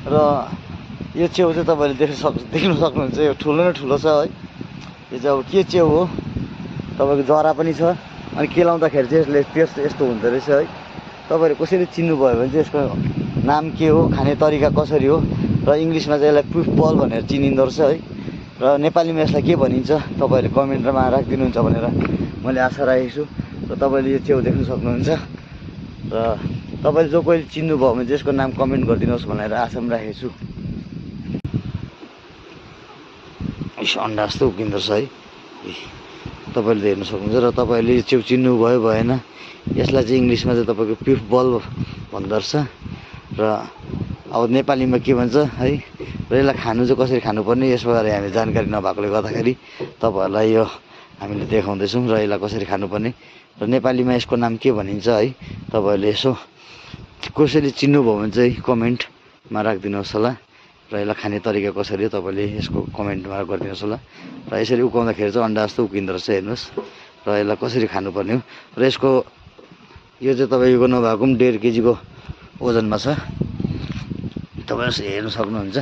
र यो च्याउ चाहिँ तपाईँले देख्नु सक्नुहुन्छ, यो ठुलो न ठुलो छ है। यो चाहिँ अब के च्याउ हो, तपाईँको जरा पनि छ। अनि केलाउँदाखेरि चाहिँ यसले टेस्ट यस्तो हुँदो रहेछ है। तपाईँहरू कसरी चिन्नुभयो भने चाहिँ यसको नाम के हो, खाने तरिका कसरी हो, र इङ्ग्लिसमा चाहिँ यसलाई प्रुफ बल भनेर चिनिँदो रहेछ है। र नेपालीमा यसलाई के भनिन्छ तपाईँहरूले कमेन्टमा राखिदिनुहुन्छ भनेर मैले आशा राखेको छु। र तपाईँले यो च्याउ देख्न सक्नुहुन्छ। र तपाईँले जो कोही चिन्नुभयो भने चाहिँ यसको नाम कमेन्ट गरिदिनुहोस् भनेर आशा पनि राखेको छु। अन्डा जस्तो उक्किँदो रहेछ है, तपाईँले हेर्न सक्नुहुन्छ। र तपाईँले यो च्याउ चिन्नुभयो भएन, यसलाई चाहिँ इङ्ग्लिसमा चाहिँ तपाईँको प्रुफ बल भन्दो रहेछ। र अब नेपालीमा के भन्छ है, र यसलाई खानु चाहिँ कसरी खानुपर्ने यसबारे हामी जानकारी नभएकोले गर्दाखेरि तपाईँहरूलाई यो हामीले देखाउँदैछौँ र यसलाई कसरी खानुपर्ने। र नेपालीमा यसको नाम के भनिन्छ है, तपाईँहरूले यसो कसैले चिन्नुभयो भने चाहिँ कमेन्टमा राखिदिनुहोस् होला। र यसलाई खाने तरिका कसरी हो तपाईँले यसको कमेन्टमा गरिदिनुहोस् होला। र यसरी उकाउँदाखेरि चाहिँ अन्डा जस्तो उक्किँदो रहेछ हेर्नुहोस्। र यसलाई कसरी खानुपर्ने हो, र यसको यो चाहिँ तपाईँको नभएको पनि 1.5 केजीको ओजनमा छ, तपाईँ हेर्न सक्नुहुन्छ।